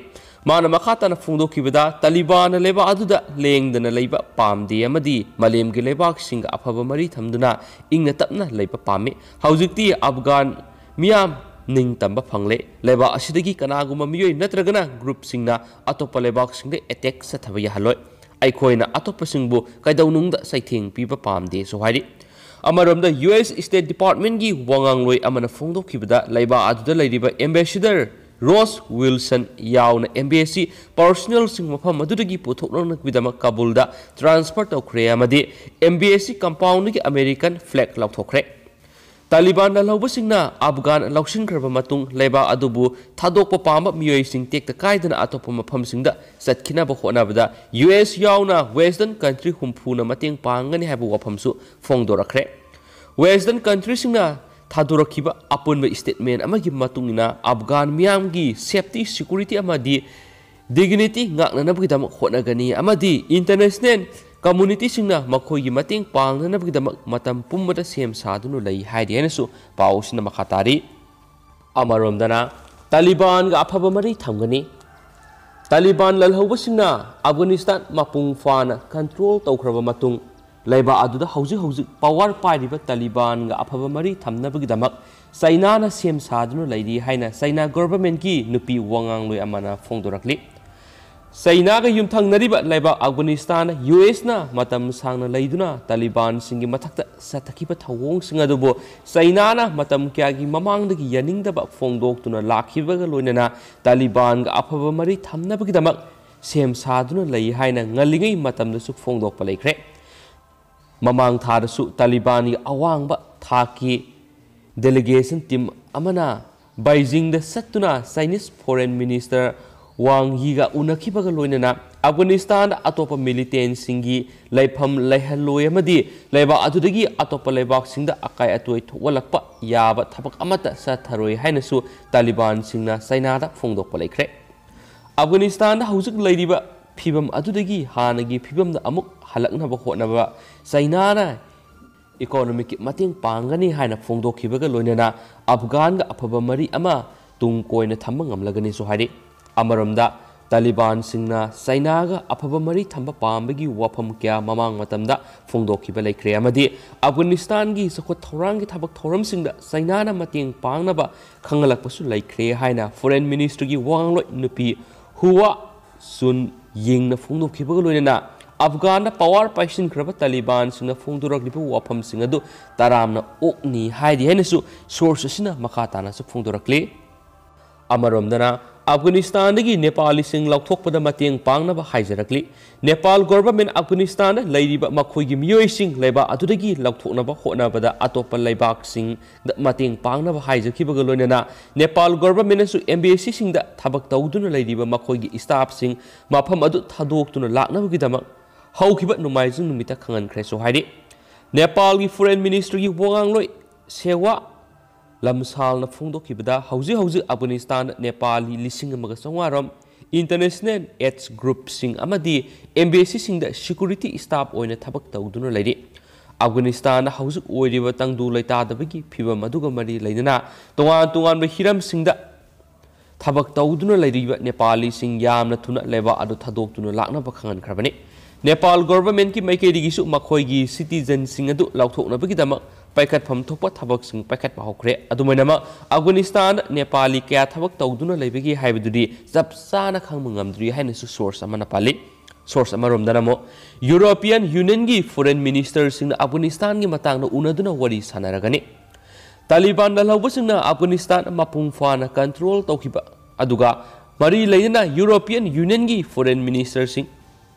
ꯃꯥꯅ ꯃꯈꯥ ꯇꯥꯅ ꯐꯣꯡꯗꯣꯛꯈꯤꯕꯗ, ꯇꯥꯂꯤꯕꯥꯟꯅ ꯂꯩꯕꯥꯛ ꯑꯗꯨꯗ ꯂꯦꯡꯗꯅ ꯂꯩꯕ ꯄꯥꯝꯗꯦ ꯑꯃꯗꯤ ꯃꯥꯂꯦꯝꯒꯤ ꯂꯩꯕꯥꯛꯁꯤꯡꯒ ꯑꯐꯕ ꯃꯔꯤ ꯊꯝꯗꯨꯅ ꯏꯪꯅ ꯇꯞꯅ ꯂꯩꯕ ꯄꯥꯝꯃꯤ꯫ ꯍꯧꯖꯤꯛꯇꯤ ꯑꯐꯒꯥꯟ ꯃꯤꯌꯥꯝ ꯅꯤꯡꯇꯝꯕ ꯐꯪꯂꯦ꯫ ꯂꯩꯕꯥꯛ ꯑꯁꯤꯗꯒꯤ ꯀꯅꯥꯒꯨꯝꯕ ꯃꯤꯑꯣꯏ ꯅꯠꯇ꯭ꯔꯒꯅ ꯒ꯭ꯔꯨꯞꯁꯤꯡꯅ ꯑꯇꯣꯞꯄ ꯂꯩꯕꯥꯛꯁꯤꯡꯗ ꯑꯦꯇꯦꯛ ꯆꯠꯊꯕ ꯌꯥꯍꯜꯂꯣꯏ꯫ ꯑꯩꯈꯣꯏꯅ ꯑꯇꯣꯞꯄꯁꯤꯡꯕꯨ ꯀꯩꯗꯧꯅꯨꯡꯗ ꯆꯩꯊꯦꯡ ꯄꯤꯕ ꯄꯥꯝꯗꯦꯁꯨ ꯍꯥꯏꯔꯤ꯫ ꯑꯃꯔꯣꯝꯗ, ꯌꯨ ꯑꯦꯁ ꯁ꯭ꯇꯦꯠ ꯗꯤꯄꯥꯔꯠꯃꯦꯟꯒꯤ ꯋꯥꯉꯥꯡꯂꯣꯏ ꯑꯃꯅ ꯐꯣꯡꯗꯣꯛꯈꯤꯕꯗ, ꯂꯩꯕꯥꯛ ꯑꯗꯨꯗ ꯂꯩꯔꯤꯕ ꯑꯦꯝꯕꯦꯁꯦꯗꯔ ꯔꯣꯁ ꯋꯤꯜꯁꯟ ꯌꯥꯎꯅ ꯑꯦꯝꯕꯦꯁꯤ ꯄꯔꯁꯣꯅꯦꯜꯁꯤꯡ ꯃꯐꯝ ꯑꯗꯨꯗꯒꯤ ꯄꯨꯊꯣꯛꯅꯅꯕꯒꯤꯗꯃꯛ ꯀꯥꯕꯨꯜꯗ ꯇ꯭ꯔꯥꯟꯁꯐꯔ ꯇꯧꯈ꯭ꯔꯦ ꯑꯃꯗꯤ ꯑꯦꯝꯕꯦꯁꯤ ꯀꯝꯄꯥꯎꯟꯗꯒꯤ ꯑꯃꯦꯔꯤꯀꯟ ꯐ꯭ꯂꯦꯒ ꯂꯧꯊꯣꯛꯈ꯭ꯔꯦ꯫ ꯇꯥꯂꯤꯕꯥꯟ ꯂꯥꯜꯍꯧꯕꯁꯤꯡꯅ ꯑꯐꯒꯥꯟ ꯂꯧꯁꯤꯟꯈ꯭ꯔꯕ ꯃꯇꯨꯡ, ꯂꯩꯕꯥꯛ ꯑꯗꯨꯕꯨ ꯊꯥꯗꯣꯛꯄ ꯄꯥꯝꯕ ꯃꯤꯑꯣꯏꯁꯤꯡ ꯇꯦꯛꯇ ꯀꯥꯏꯗꯅ ꯑꯇꯣꯞꯄ ꯃꯐꯝꯁꯤꯡꯗ ꯆꯠꯈꯤꯅꯕ ꯍꯣꯠꯅꯕꯗ ꯌꯨ ꯑꯦꯁ ꯌꯥꯎꯅ ꯋꯦꯁꯇꯔꯟ ꯀꯟꯇ꯭ꯔꯤ ꯍꯨꯝꯐꯨꯅ ꯃꯇꯦꯡ ꯄꯥꯡꯒꯅꯤ ꯍꯥꯏꯕ ꯋꯥꯐꯝꯁꯨ ꯐꯣꯡꯗꯣꯔꯛꯈ꯭ꯔꯦ꯫ ꯋꯦꯁꯇꯔꯟ ꯀꯟꯇ꯭ꯔꯤꯁꯤꯡꯅ ꯊꯥꯗꯣꯔꯛꯈꯤꯕ ꯑꯄꯨꯟꯕ ꯁ꯭ꯇꯦꯠꯃꯦꯟ ꯑꯃꯒꯤ ꯃꯇꯨꯡ ꯏꯟꯅ, ꯑꯐꯒꯥꯟ ꯃꯤꯌꯥꯝꯒꯤ ꯁꯦꯐꯇꯤ, ꯁꯦꯀ꯭ꯌꯨꯔꯤꯇꯤ ꯑꯃꯗꯤ ꯗꯤꯒꯅꯤꯇꯤ ꯉꯥꯛꯅꯅꯕꯒꯤꯗꯃꯛ ꯍꯣꯠꯅꯒꯅꯤ ꯑꯃꯗꯤ ꯏꯟꯇꯔꯅꯦꯁꯅꯦꯜ ꯀꯝꯃꯨꯅꯤꯇꯤꯁꯤꯡꯅ ꯃꯈꯣꯏꯒꯤ ꯃꯇꯦꯡ ꯄꯥꯡꯅꯅꯕꯒꯤꯗꯃꯛ ꯃꯇꯝ ꯄꯨꯝꯕꯗ ꯁꯦꯝ ꯁꯥꯗꯨꯅ ꯂꯩ ꯍꯥꯏꯔꯤ ꯍꯥꯏꯅꯁꯨ ꯄꯥꯎ ꯑꯁꯤꯅ ꯃꯈꯥ ꯇꯥꯔꯤ꯫ ꯑꯃꯔꯣꯝꯗꯅ ꯇꯥꯂꯤꯕꯥꯟꯒ ꯑꯐꯕ ꯃꯔꯤ ꯊꯝꯒꯅꯤ꯫ ꯇꯥꯂꯤꯕꯥꯟ ꯂꯜꯍꯧꯕꯁꯤꯡꯅ ꯑꯐꯒꯥꯅꯤꯁꯇꯥꯟ ꯃꯄꯨꯡ ꯐꯥꯅ ꯀꯟꯇ꯭ꯔꯣꯜ ꯇꯧꯈ꯭ꯔꯕ ꯃꯇꯨꯡ, ꯂꯩꯕꯥꯛ ꯑꯗꯨꯗ ꯍꯧꯖꯤꯛ ꯍꯧꯖꯤꯛ ꯄꯥꯋꯔ ꯄꯥꯏꯔꯤꯕ ꯇꯥꯂꯤꯕꯥꯟꯒ ꯑꯐꯕ ꯃꯔꯤ ꯊꯝꯅꯕꯒꯤꯗꯃꯛ ꯆꯩꯅꯥꯅ ꯁꯦꯝ ꯁꯥꯗꯨꯅ ꯂꯩꯔꯤ ꯍꯥꯏꯅ ꯆꯩꯅꯥ ꯒꯣꯚꯔꯟꯃꯦꯟꯠꯀꯤ ꯅꯨꯄꯤ ꯋꯥꯉꯥꯡꯂꯣꯏ ꯑꯃꯅ ꯐꯣꯡꯗꯣꯔꯛꯂꯤ꯫ ꯆꯩꯅꯥꯒ ꯌꯨꯝꯊꯪꯅꯔꯤꯕ ꯂꯩꯕꯥꯛ ꯑꯐꯒꯥꯅꯤꯁꯇꯥꯟ ꯌꯨ ꯑꯦꯁꯅ ꯃꯇꯝ ꯁꯥꯡꯅ ꯂꯩꯗꯨꯅ ꯇꯥꯂꯤꯕꯥꯟꯁꯤꯡꯒꯤ ꯃꯊꯛꯇ ꯆꯠꯊꯈꯤꯕ ꯊꯧꯑꯣꯡꯁꯤꯡ ꯑꯗꯨꯕꯨ ꯆꯩꯅꯥꯅ ꯃꯇꯝ ꯀꯌꯥꯒꯤ ꯃꯃꯥꯡꯗꯒꯤ ꯌꯥꯅꯤꯡꯗꯕ ꯐꯣꯡꯗꯣꯛꯇꯨꯅ ꯂꯥꯛꯈꯤꯕꯒ ꯂꯣꯏꯅꯅ ꯇꯥꯂꯤꯕꯥꯟꯒ ꯑꯐꯕ ꯃꯔꯤ ꯊꯝꯅꯕꯒꯤꯗꯃꯛ ꯁꯦꯝ ꯁꯥꯗꯨꯅ ꯂꯩ ꯍꯥꯏꯅ ꯉꯜꯂꯤꯉꯩ ꯃꯇꯝꯗꯁꯨ ꯐꯣꯡꯗꯣꯛꯄ ꯂꯩꯈ꯭ꯔꯦ꯫ ꯃꯃꯥꯡ ꯊꯥꯗꯁꯨ ꯇꯥꯂꯤꯕꯥꯟꯒꯤ ꯑꯋꯥꯡꯕ ꯊꯥꯛꯀꯤ ꯗꯦꯂꯤꯒꯦꯁꯟ ꯇꯤꯝ ꯑꯃꯅ ꯕꯩꯖꯤꯡꯗ ꯆꯠꯇꯨꯅ ꯆꯥꯏꯅꯤꯁ ꯐꯣꯔꯦꯟ ꯃꯤꯅꯤꯁꯇꯔ ꯋꯥꯡ ꯌꯤꯒ ꯎꯅꯈꯤꯕꯒ ꯂꯣꯏꯅꯅ ꯑꯐꯒꯥꯅꯤꯁꯇꯥꯟꯗ ꯑꯇꯣꯞꯄ ꯃꯤꯂꯤꯇꯦꯟꯁꯤꯡꯒꯤ ꯂꯩꯐꯝ ꯂꯩꯍꯜꯂꯣꯏ ꯑꯃꯗꯤ ꯂꯩꯕꯥꯛ ꯑꯗꯨꯗꯒꯤ ꯑꯇꯣꯞꯄ ꯂꯩꯕꯥꯛꯁꯤꯡꯗ ꯑꯀꯥꯏ ꯑꯇꯣꯏ ꯊꯣꯛꯍꯜꯂꯛꯄ ꯌꯥꯕ ꯊꯕꯛ ꯑꯃꯠꯇ ꯆꯠꯊꯔꯣꯏ ꯍꯥꯏꯅꯁꯨ ꯇꯥꯂꯤꯕꯥꯟꯁꯤꯡꯅ ꯆꯩꯅꯥꯗ ꯐꯣꯡꯗꯣꯛꯄ ꯂꯩꯈ꯭ꯔꯦ꯫ ꯑꯐꯒꯥꯅꯤꯁꯇꯥꯟꯗ ꯍꯧꯖꯤꯛ ꯂꯩꯔꯤꯕ ꯐꯤꯕꯝ ꯑꯗꯨꯗꯒꯤ ꯍꯥꯟꯅꯒꯤ ꯐꯤꯕꯝꯗ ꯑꯃꯨꯛ ꯍꯜꯂꯛꯅꯕ ꯍꯣꯠꯅꯕ ꯆꯩꯅꯥꯅ ꯏꯀꯣꯅꯣꯃꯤꯛꯀꯤ ꯃꯇꯦꯡ ꯄꯥꯡꯒꯅꯤ ꯍꯥꯏꯅ ꯐꯣꯡꯗꯣꯛꯈꯤꯕꯒ ꯂꯣꯏꯅꯅ ꯑꯐꯒꯥꯟꯒ ꯑꯐꯕ ꯃꯔꯤ ꯑꯃ ꯇꯨꯡ ꯀꯣꯏꯅ ꯊꯝꯕ ꯉꯝꯂꯒꯅꯤꯁꯨ ꯍꯥꯏꯔꯤ꯫ ꯑꯃꯔꯣꯝꯗ ꯇꯥꯂꯤꯕꯥꯟꯁꯤꯡꯅ ꯆꯩꯅꯥꯒ ꯑꯐꯕ ꯃꯔꯤ ꯊꯝꯕ ꯄꯥꯝꯕꯒꯤ ꯋꯥꯐꯝ ꯀꯌꯥ ꯃꯃꯥꯡ ꯃꯇꯝꯗ ꯐꯣꯡꯗꯣꯛꯈꯤꯕ ꯂꯩꯈ꯭ꯔꯦ ꯑꯃꯗꯤ ꯑꯐꯒꯥꯅꯤꯁꯇꯥꯟꯒꯤ ꯆꯥꯎꯈꯠ ꯊꯧꯔꯥꯡꯒꯤ ꯊꯕꯛ ꯊꯧꯔꯝꯁꯤꯡꯗ ꯆꯩꯅꯥꯅ ꯃꯇꯦꯡ ꯄꯥꯡꯅꯕ ꯈꯪꯍꯜꯂꯛꯄꯁꯨ ꯂꯩꯈ꯭ꯔꯦ ꯍꯥꯏꯅ ꯐꯣꯔꯦꯟ ꯃꯤꯅꯤꯁꯇ꯭ꯔꯤꯒꯤ ꯋꯥꯉꯥꯡꯂꯣꯏ ꯅꯨꯄꯤ ꯍꯨꯋꯥ ꯆꯨꯟ ꯌꯤꯡꯅ ꯐꯣꯡꯗꯣꯛꯈꯤꯕꯒ ꯂꯣꯏꯅꯅ ꯑꯐꯒꯥꯟꯗ ꯄꯥꯋꯔ ꯄꯥꯏꯁꯤꯟꯈ꯭ꯔꯕ ꯇꯥꯂꯤꯕꯥꯟꯁꯤꯡꯅ ꯐꯣꯡꯗꯣꯔꯛꯂꯤꯕ ꯋꯥꯐꯝꯁꯤꯡ ꯑꯗꯨ ꯇꯔꯥꯝꯅ ꯑꯣꯛꯅꯤ ꯍꯥꯏꯔꯤ ꯍꯥꯏꯅꯁꯨ ꯁꯣꯔꯁ ꯑꯁꯤꯅ ꯃꯈꯥ ꯇꯥꯅꯁꯨ ꯐꯣꯡꯗꯣꯔꯛꯂꯤ꯫ ꯑꯃꯔꯣꯝꯗꯅ ꯑꯐꯒꯥꯅꯤꯁꯇꯥꯟꯗꯒꯤ ꯅꯦꯄꯥꯂꯤꯁꯤꯡ ꯂꯧꯊꯣꯛꯄꯗ ꯃꯇꯦꯡ ꯄꯥꯡꯅꯕ ꯍꯥꯏꯖꯔꯛꯂꯤ꯫ ꯅꯦꯄꯥꯜ ꯒꯣꯚꯔꯟꯃꯦꯟꯠ ꯑꯐꯒꯥꯅꯤꯁꯇꯥꯟꯗ ꯂꯩꯔꯤꯕ ꯃꯈꯣꯏꯒꯤ ꯃꯤꯑꯣꯏꯁꯤꯡ ꯂꯩꯕꯥꯛ ꯑꯗꯨꯗꯒꯤ ꯂꯧꯊꯣꯛꯅꯕ ꯍꯣꯠꯅꯕꯗ ꯑꯇꯣꯞꯄ ꯂꯩꯕꯥꯛꯁꯤꯡꯗ ꯃꯇꯦꯡ ꯄꯥꯡꯅꯕ ꯍꯥꯏꯖꯈꯤꯕꯒ ꯂꯣꯏꯅꯅ ꯅꯦꯄꯥꯜ ꯒꯣꯚꯔꯟꯃꯦꯟꯠꯅꯁꯨ ꯑꯦꯝꯕꯦꯁꯤꯁꯤꯡꯗ ꯊꯕꯛ ꯇꯧꯗꯨꯅ ꯂꯩꯔꯤꯕ ꯃꯈꯣꯏꯒꯤ ꯁ꯭ꯇꯥꯐꯁꯤꯡ ꯃꯐꯝ ꯑꯗꯨ ꯊꯥꯗꯣꯛꯇꯨꯅ ꯂꯥꯛꯅꯕꯒꯤꯗꯃꯛ ꯍꯧꯈꯤꯕ ꯅꯣꯡꯃꯥꯏꯖꯤꯡ ꯅꯨꯃꯤꯠꯇ ꯈꯪꯍꯟꯈ꯭ꯔꯦꯁꯨ ꯍꯥꯏꯔꯤ꯫ ꯅꯦꯄꯥꯜꯒꯤ ꯐꯣꯔꯦꯟ ꯃꯤꯅꯤꯁꯇ꯭ꯔꯤꯒꯤ ꯋꯥꯉꯥꯡꯂꯣꯏ ꯁꯦꯋꯥ ꯂꯝꯁꯥꯜꯅ ꯐꯣꯡꯗꯣꯛꯈꯤꯕꯗ ꯍꯧꯖꯤꯛ ꯍꯧꯖꯤꯛ ꯑꯐꯒꯥꯅꯤꯁꯇꯥꯟꯗ ꯅꯦꯄꯥꯂꯤ ꯂꯤꯁꯤꯡ ꯑꯃꯒ ꯆꯥꯝꯃꯉꯥ ꯔꯣꯝ ꯏꯟꯇꯔꯅꯦꯁꯅꯦꯜ ꯑꯦꯗꯁ ꯒ꯭ꯔꯨꯞꯁꯤꯡ ꯑꯃꯗꯤ ꯑꯦꯝꯕꯦꯁꯤꯁꯤꯡꯗ ꯁꯦꯀ꯭ꯌꯨꯔꯤꯇꯤ ꯁ꯭ꯇꯥꯐ ꯑꯣꯏꯅ ꯊꯕꯛ ꯇꯧꯗꯨꯅ ꯂꯩꯔꯤ꯫ ꯑꯐꯒꯥꯅꯤꯁꯇꯥꯟꯗ ꯍꯧꯖꯤꯛ ꯑꯣꯏꯔꯤꯕ ꯇꯪꯗꯨ ꯂꯩꯇꯥꯗꯕꯒꯤ ꯐꯤꯕꯝ ꯑꯗꯨꯒ ꯃꯔꯤ ꯂꯩꯅꯅ ꯇꯣꯉꯥꯟ ꯇꯣꯉꯥꯟꯕ ꯍꯤꯔꯝꯁꯤꯡꯗ ꯊꯕꯛ ꯇꯧꯗꯨꯅ ꯂꯩꯔꯤꯕ ꯅꯦꯄꯥꯂꯤꯁꯤꯡ ꯌꯥꯝꯅ ꯊꯨꯅ ꯂꯩꯕꯥꯛ ꯑꯗꯨ ꯊꯥꯗꯣꯛꯇꯨꯅ ꯂꯥꯛꯅꯕ ꯈꯪꯍꯟꯈ꯭ꯔꯕꯅꯤ꯫ ꯅꯦꯄꯥꯜ ꯒꯣꯚꯔꯟꯃꯦꯟꯠꯀꯤ ꯃꯥꯏꯀꯩꯗꯒꯤꯁꯨ ꯃꯈꯣꯏꯒꯤ ꯁꯤꯇꯤꯖꯟꯁꯤꯡ ꯑꯗꯨ ꯂꯧꯊꯣꯛꯅꯕꯒꯤꯗꯃꯛ ꯄꯥꯏꯈꯠꯐꯝ ꯊꯣꯛꯄ ꯊꯕꯛꯁꯤꯡ ꯄꯥꯏꯈꯠꯄ ꯍꯧꯈ꯭ꯔꯦ꯫ ꯑꯗꯨꯃꯥꯏꯅꯃꯛ ꯑꯐꯒꯥꯅꯤꯁꯇꯥꯟꯗ ꯅꯦꯄꯥꯂꯤ ꯀꯌꯥ ꯊꯕꯛ ꯇꯧꯗꯨꯅ ꯂꯩꯕꯒꯦ ꯍꯥꯏꯕꯗꯨꯗꯤ ꯆꯞ ꯆꯥꯅ ꯈꯪꯕ ꯉꯝꯗ꯭ꯔꯤ ꯍꯥꯏꯅꯁꯨ ꯁꯣꯔꯁ ꯑꯃꯅ ꯄꯜꯂꯤ꯫ ꯁꯣꯔꯁ ꯑꯃꯔꯣꯝꯗꯅ ꯑꯃꯨꯛ ꯌꯨꯔꯣꯄꯤꯌꯟ ꯌꯨꯅꯤꯌꯟꯒꯤ ꯐꯣꯔꯦꯟ ꯃꯤꯅꯤꯁꯇꯔꯁꯤꯡꯅ ꯑꯐꯒꯥꯅꯤꯁꯇꯥꯟꯒꯤ ꯃꯇꯥꯡꯗ ꯎꯅꯗꯨꯅ ꯋꯥꯔꯤ ꯁꯥꯟꯅꯔꯒꯅꯤ꯫ ꯇꯥꯂꯤꯕꯥꯟ ꯂꯥꯜꯍꯧꯕꯁꯤꯡꯅ ꯑꯐꯒꯥꯅꯤꯁꯇꯥꯟ ꯃꯄꯨꯡ ꯐꯥꯅ ꯀꯟꯇ꯭ꯔꯣꯜ ꯇꯧꯈꯤꯕ ꯑꯗꯨꯒ ꯃꯔꯤ ꯂꯩꯅꯅ ꯌꯨꯔꯣꯄꯤꯌꯟ ꯌꯨꯅꯤꯌꯟꯒꯤ ꯐꯣꯔꯦꯟ ꯃꯤꯅꯤꯁꯇꯔꯁꯤꯡ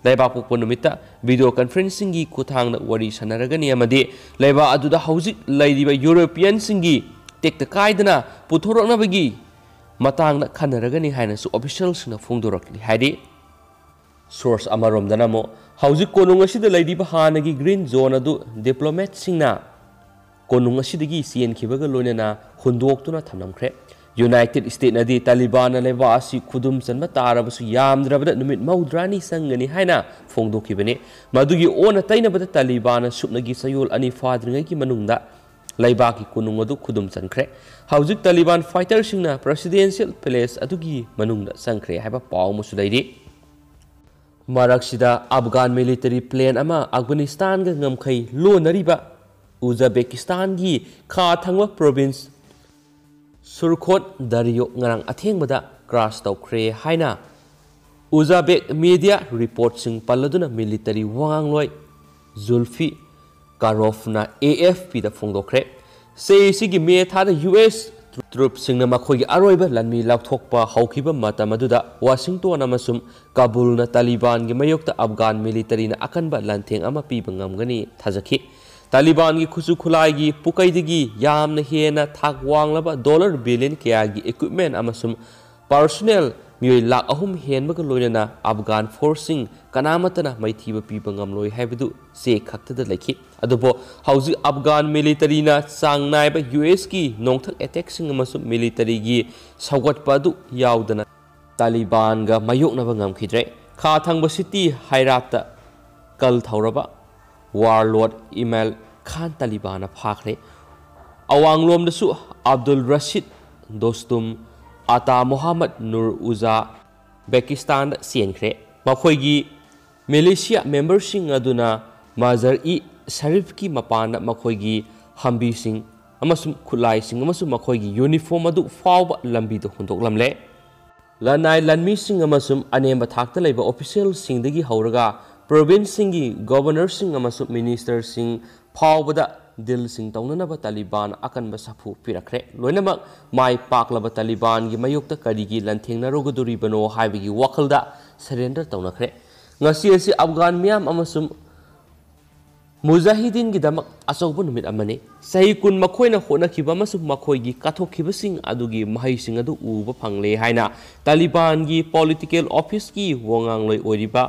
ꯂꯩꯕꯥꯛ ꯄꯣꯛꯄ ꯅꯨꯃꯤꯠꯇ ꯚꯤꯗꯤꯑꯣ ꯀꯟꯐꯔꯦꯟꯁꯤꯡꯒꯤ ꯈꯨꯠꯊꯥꯡꯗ ꯋꯥꯔꯤ ꯁꯥꯟꯅꯔꯒꯅꯤ ꯑꯃꯗꯤ ꯂꯩꯕꯥꯛ ꯑꯗꯨꯗ ꯍꯧꯖꯤꯛ ꯂꯩꯔꯤꯕ ꯌꯨꯔꯣꯄꯤꯌꯟꯁꯤꯡꯒꯤ ꯇꯦꯛꯇ ꯀꯥꯏꯗꯅ ꯄꯨꯊꯣꯔꯛꯅꯕꯒꯤ ꯃꯇꯥꯡꯗ ꯈꯟꯅꯔꯒꯅꯤ ꯍꯥꯏꯅꯁꯨ ꯑꯣꯐꯤꯁꯤꯌꯦꯜꯁꯤꯡꯅ ꯐꯣꯡꯗꯣꯔꯛꯂꯤ ꯍꯥꯏꯔꯤ꯫ ꯁꯣꯔꯁ ꯑꯃꯔꯣꯝꯗꯅ ꯑꯃꯨꯛ ꯍꯧꯖꯤꯛ ꯀꯣꯅꯨꯡ ꯑꯁꯤꯗ ꯂꯩꯔꯤꯕ ꯍꯥꯟꯅꯒꯤ ꯒ꯭ꯔꯤꯟ ꯖꯣꯟ ꯑꯗꯨ ꯗꯤꯄ꯭ꯂꯣꯃꯦꯠꯁꯤꯡꯅ ꯀꯣꯅꯨꯡ ꯑꯁꯤꯗꯒꯤ ꯆꯦꯟꯈꯤꯕꯒ ꯂꯣꯏꯅꯅ ꯍꯨꯟꯗꯣꯛꯇꯨꯅ ꯊꯝꯂꯝꯈ꯭ꯔꯦ꯫ ꯌꯨꯅꯥꯏꯇꯦꯗ ꯁ꯭ꯇꯦꯠꯅꯗꯤ ꯇꯥꯂꯤꯕꯥꯟꯅ ꯂꯩꯕꯥꯛ ꯑꯁꯤ ꯈꯨꯗꯨꯝ ꯆꯟꯕ ꯇꯥꯔꯕꯁꯨ ꯌꯥꯝꯗ꯭ꯔꯕꯗ ꯅꯨꯃꯤꯠ ꯃꯧꯗ꯭ꯔꯥꯅꯤ ꯆꯪꯒꯅꯤ ꯍꯥꯏꯅ ꯐꯣꯡꯗꯣꯛꯈꯤꯕꯅꯤ꯫ ꯃꯗꯨꯒꯤ ꯑꯣꯟꯅ ꯇꯩꯅꯕꯗ ꯇꯥꯂꯤꯕꯥꯟꯅ ꯁꯨꯞꯅꯒꯤ ꯆꯌꯣꯜ ꯑꯅꯤ ꯐꯥꯗ꯭ꯔꯤꯉꯩꯒꯤ ꯃꯅꯨꯡꯗ ꯂꯩꯕꯥꯛꯀꯤ ꯀꯣꯅꯨꯡ ꯑꯗꯨ ꯈꯨꯗꯨꯝ ꯆꯟꯈ꯭ꯔꯦ꯫ ꯍꯧꯖꯤꯛ ꯇꯥꯂꯤꯕꯥꯟ ꯐꯥꯏꯇꯔꯁꯤꯡꯅ ꯄ꯭ꯔꯦꯁꯤꯗꯦꯟꯁꯤꯌꯦꯜ ꯄꯦꯂꯦꯁ ꯑꯗꯨꯒꯤ ꯃꯅꯨꯡꯗ ꯆꯪꯈ꯭ꯔꯦ ꯍꯥꯏꯕ ꯄꯥꯎ ꯑꯃꯁꯨ ꯂꯩꯔꯤ꯫ ꯃꯔꯛꯁꯤꯗ ꯑꯐꯒꯥꯟ ꯃꯤꯂꯤꯇꯔꯤ ꯄ꯭ꯂꯦꯟ ꯑꯃ ꯑꯐꯒꯥꯅꯤꯁꯇꯥꯟꯒ ꯉꯝꯈꯩ ꯂꯣꯟꯅꯔꯤꯕ ꯎꯖꯕꯦꯀꯤꯁꯇꯥꯟꯒꯤ ꯈꯥ ꯊꯪꯕ ꯄ꯭ꯔꯣꯚꯤꯟꯁ ꯁꯨꯔꯈꯣꯠ ꯗꯔꯤꯌꯣ ꯉꯔꯥꯡ ꯑꯊꯦꯡꯕꯗ ꯀ꯭ꯔꯥꯁ ꯇꯧꯈ꯭ꯔꯦ ꯍꯥꯏꯅ ꯎꯖꯕꯦꯛ ꯃꯦꯗꯤꯌꯥ ꯔꯤꯄꯣꯔꯠꯁꯤꯡ ꯄꯜꯂꯗꯨꯅ ꯃꯤꯂꯤꯇꯔꯤ ꯋꯥꯉꯥꯡꯂꯣꯏ ꯖꯨꯜꯐꯤ ꯀꯥꯔꯣꯐꯅ ꯑꯦ ꯑꯦꯐ ꯄꯤꯗ ꯐꯣꯡꯗꯣꯛꯈ꯭ꯔꯦ꯫ ꯆꯍꯤꯁꯤꯒꯤ ꯃꯦ ꯊꯥꯗ ꯌꯨ ꯑꯦꯁ ꯇ꯭ꯔꯨꯞꯁꯤꯡꯅ ꯃꯈꯣꯏꯒꯤ ꯑꯔꯣꯏꯕ ꯂꯥꯟꯃꯤ ꯂꯧꯊꯣꯛꯄ ꯍꯧꯈꯤꯕ ꯃꯇꯝ ꯑꯗꯨꯗ ꯋꯥꯁꯤꯡꯇꯣꯟ ꯑꯃꯁꯨꯡ ꯀꯥꯕꯨꯜꯅ ꯇꯥꯂꯤꯕꯥꯟꯒꯤ ꯃꯥꯌꯣꯛꯇ ꯑꯐꯒꯥꯟ ꯃꯤꯂꯤꯇꯔꯤꯅ ꯑꯀꯟꯕ ꯂꯥꯟꯊꯦꯡ ꯑꯃ ꯄꯤꯕ ꯉꯝꯒꯅꯤ ꯊꯥꯖꯈꯤ꯫ ꯇꯥꯂꯤꯕꯥꯟꯒꯤ ꯈꯨꯠꯁꯨ ꯈꯨꯠꯂꯥꯏꯒꯤ ꯄꯨꯀꯩꯗꯒꯤ ꯌꯥꯝꯅ ꯍꯦꯟꯅ ꯊꯥꯛ ꯋꯥꯡꯂꯕ ꯗꯣꯂꯔ ꯕꯤꯂꯤꯌꯟ ꯀꯌꯥꯒꯤ ꯏꯀ꯭ꯋꯤꯞꯃꯦꯟ ꯑꯃꯁꯨꯡ ꯄꯥꯔꯁꯣꯅꯦꯜ ꯃꯤꯑꯣꯏ ꯂꯥꯈ ꯑꯍꯨꯝ ꯍꯦꯟꯕꯒ ꯂꯣꯏꯅꯅ ꯑꯐꯒꯥꯟ ꯐꯣꯔꯁꯁꯤꯡ ꯀꯅꯥꯃꯠꯇꯅ ꯃꯥꯏꯊꯤꯕ ꯄꯤꯕ ꯉꯝꯂꯣꯏ ꯍꯥꯏꯕꯗꯨ ꯆꯦ ꯈꯛꯇꯗ ꯂꯩꯈꯤ꯫ ꯑꯗꯨꯕꯨ ꯍꯧꯖꯤꯛ ꯑꯐꯒꯥꯟ ꯃꯤꯂꯤꯇꯔꯤꯅ ꯆꯥꯡ ꯅꯥꯏꯕ ꯌꯨ ꯑꯦꯁꯀꯤ ꯅꯣꯡꯊꯛ ꯑꯦꯇꯦꯛꯁꯤꯡ ꯑꯃꯁꯨꯡ ꯃꯤꯂꯤꯇꯔꯤꯒꯤ ꯁꯧꯒꯠꯄ ꯑꯗꯨ ꯌꯥꯎꯗꯅ ꯇꯥꯂꯤꯕꯥꯟꯒ ꯃꯥꯌꯣꯛꯅꯕ ꯉꯝꯈꯤꯗ꯭ꯔꯦ꯫ ꯈꯥ ꯊꯪꯕ ꯁꯤꯇꯤ ꯍꯥꯏꯔꯥꯠꯇ ꯀꯜ ꯊꯧꯔꯕ Warlord Imel Khan Taliban ꯐꯥꯈ꯭ꯔꯦ꯫ ꯑꯋꯥꯡꯂꯣꯝꯗꯁꯨ Abdul ꯔꯁꯤꯗ ꯗꯣꯁꯇꯨꯝ, ꯑꯇꯥ ꯃꯣꯍꯥꯃꯗ ꯅꯨꯔ ꯎꯖꯥ ꯕꯦꯀꯤꯁꯇꯥꯟꯗ ꯆꯦꯟꯈ꯭ꯔꯦ꯫ ꯃꯈꯣꯏꯒꯤ ꯃꯤꯂꯤꯁꯤꯌꯥ ꯃꯦꯝꯕꯔꯁꯤꯡ ꯑꯗꯨꯅ ꯃꯖꯥꯔ ꯏ ꯁꯔꯤꯐꯀꯤ ꯃꯄꯥꯟꯗ ꯃꯈꯣꯏꯒꯤ ꯍꯝꯕꯤꯁꯤꯡ ꯑꯃꯁꯨꯡ ꯈꯨꯠꯂꯥꯏꯁꯤꯡ ꯑꯃꯁꯨꯡ ꯃꯈꯣꯏꯒꯤ ꯌꯨꯅꯤꯐꯣꯔꯝ ꯑꯗꯨ ꯐꯥꯎꯕ ꯂꯝꯕꯤꯗ ꯍꯨꯟꯗꯣꯛꯂꯝꯂꯦ꯫ ꯂꯅꯥꯏ ꯂꯥꯟꯃꯤꯁꯤꯡ ꯑꯃꯁꯨꯡ ꯑꯅꯦꯝꯕ ꯊꯥꯛꯇ ꯂꯩꯕ ꯑꯣꯐꯤꯁꯤꯌꯦꯜꯁꯤꯡꯗꯒꯤ ꯍꯧꯔꯒ ꯄ꯭ꯔꯣꯚꯤꯟꯁꯁꯤꯡꯒꯤ ꯒꯣꯚꯔꯅꯔꯁꯤꯡ ꯑꯃꯁꯨꯡ ꯃꯤꯅꯤꯁꯇꯔꯁꯤꯡ ꯐꯥꯎꯕꯗ ꯗꯤꯜꯁꯤꯡ ꯇꯧꯅꯅꯕ ꯇꯥꯂꯤꯕꯥꯟ ꯑꯀꯟꯕ ꯁꯥꯐꯨ ꯄꯤꯔꯛꯈ꯭ꯔꯦ꯫ ꯂꯣꯏꯅꯃꯛ ꯃꯥꯏ ꯄꯥꯛꯂꯕ ꯇꯥꯂꯤꯕꯥꯟꯒꯤ ꯃꯥꯌꯣꯛꯇ ꯀꯔꯤꯒꯤ ꯂꯥꯟꯊꯦꯡꯅꯔꯨꯒꯗꯣꯔꯤꯕꯅꯣ ꯍꯥꯏꯕꯒꯤ ꯋꯥꯈꯜꯗ ꯁꯔꯦꯟꯗꯔ ꯇꯧꯅꯈ꯭ꯔꯦ꯫ ꯉꯁꯤ ꯑꯁꯤ ꯑꯐꯒꯥꯟ ꯃꯤꯌꯥꯝ ꯑꯃꯁꯨꯡ ꯃꯨꯖꯥꯍꯤꯗꯤꯟꯒꯤꯗꯃꯛ ꯑꯆꯧꯕ ꯅꯨꯃꯤꯠ ꯑꯃꯅꯤ꯫ ꯆꯍꯤ ꯀꯨꯟ ꯃꯈꯣꯏꯅ ꯍꯣꯠꯅꯈꯤꯕ ꯑꯃꯁꯨꯡ ꯃꯈꯣꯏꯒꯤ ꯀꯠꯊꯣꯛꯈꯤꯕꯁꯤꯡ ꯑꯗꯨꯒꯤ ꯃꯍꯩꯁꯤꯡ ꯑꯗꯨ ꯎꯕ ꯐꯪꯂꯦ ꯍꯥꯏꯅ ꯇꯥꯂꯤꯕꯥꯟꯒꯤ ꯄꯣꯂꯤꯇꯤꯀꯦꯜ ꯑꯣꯐꯤꯁꯀꯤ ꯋꯥꯉꯥꯡꯂꯣꯏ ꯑꯣꯏꯔꯤꯕ